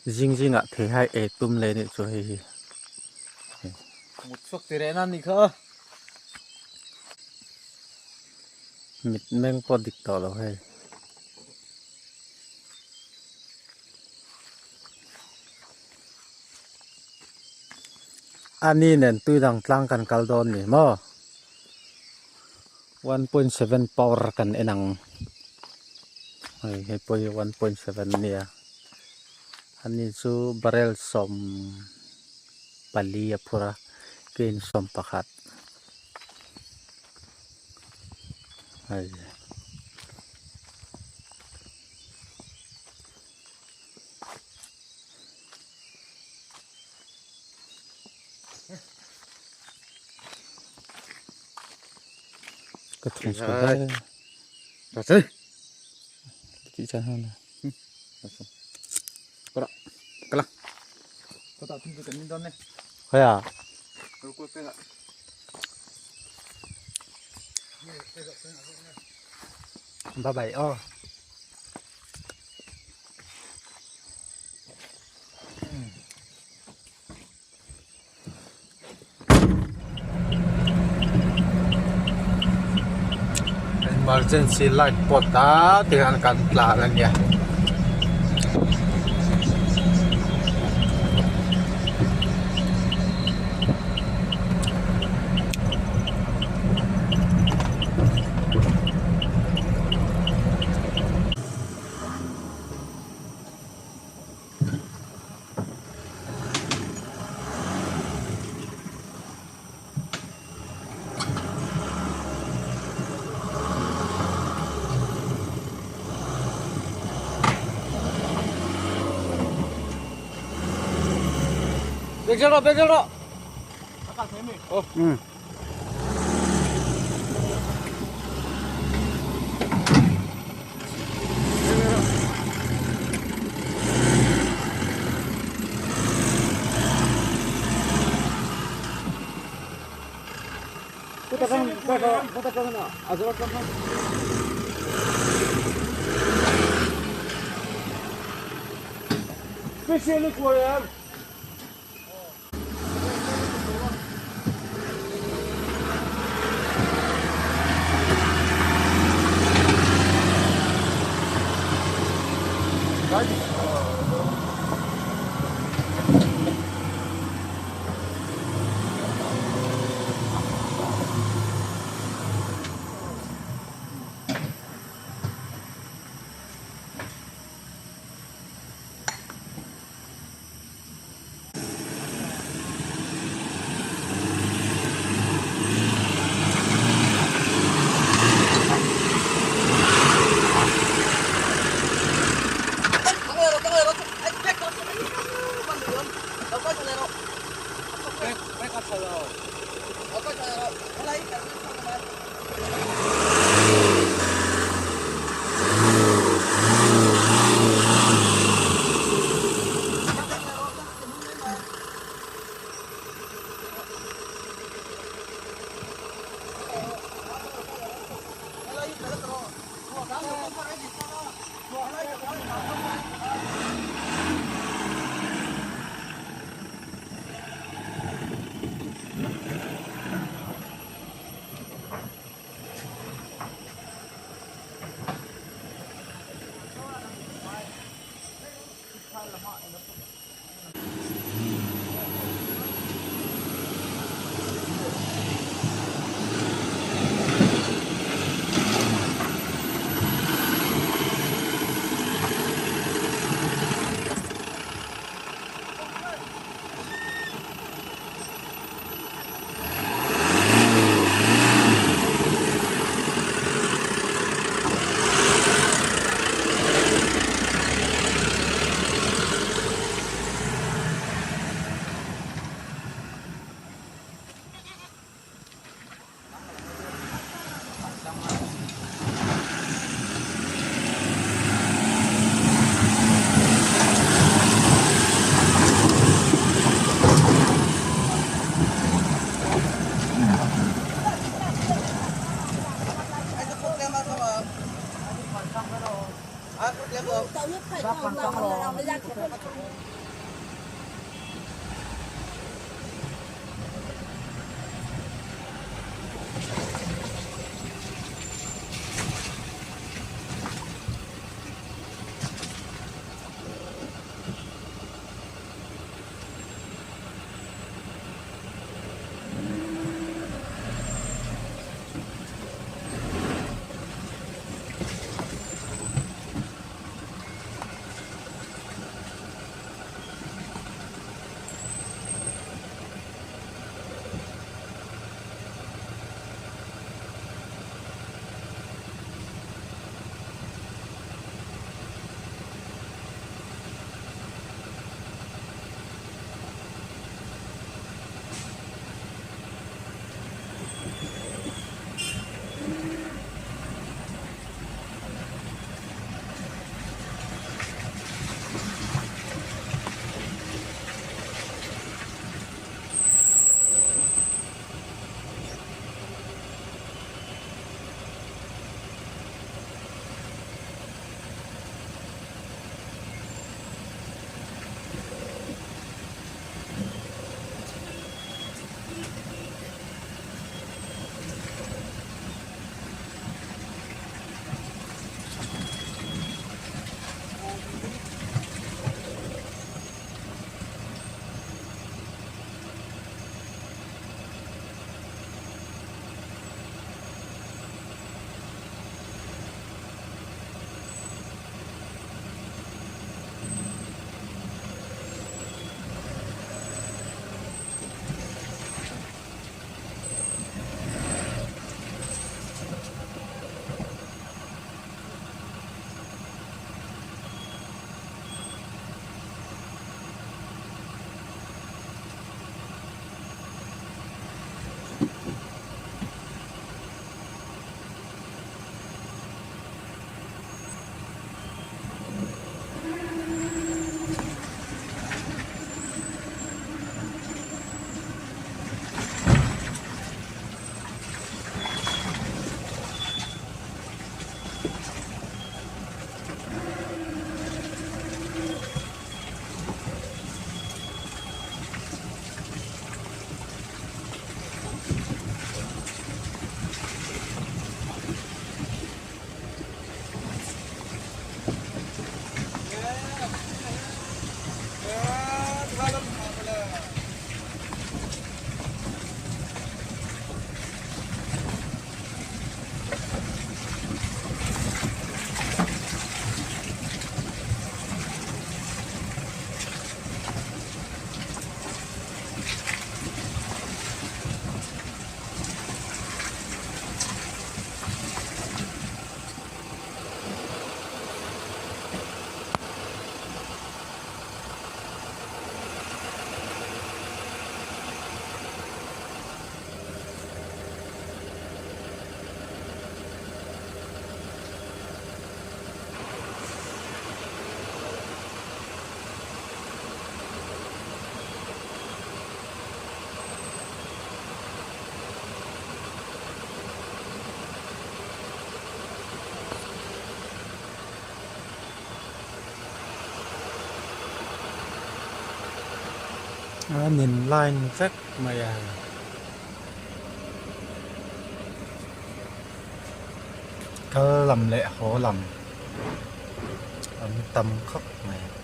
Zing zingah theihai ei tum leh nih chu hei hi. Mut chhuak ti reh na ni kha. Mit meng pawh dik tawh lo hei. Ani nen tui dang tlang kan kal dawn ni maw? 1.7 power kan en ang. Hei hei pawh hi 1.7 a nia. Ani chu barrel 14 a phur a, keiin 11. Hei. Ka thung chho daih a. Rache. Tih chan han a. Kora. Kala. Kota thung chu kan min dawn ne. Khaya. Ko penga. Bye bye oh. Emergency light pawh ta te hian kan tlan a nia. An in line vek mai a. Kal lam leh haw lam an tam khawp mai.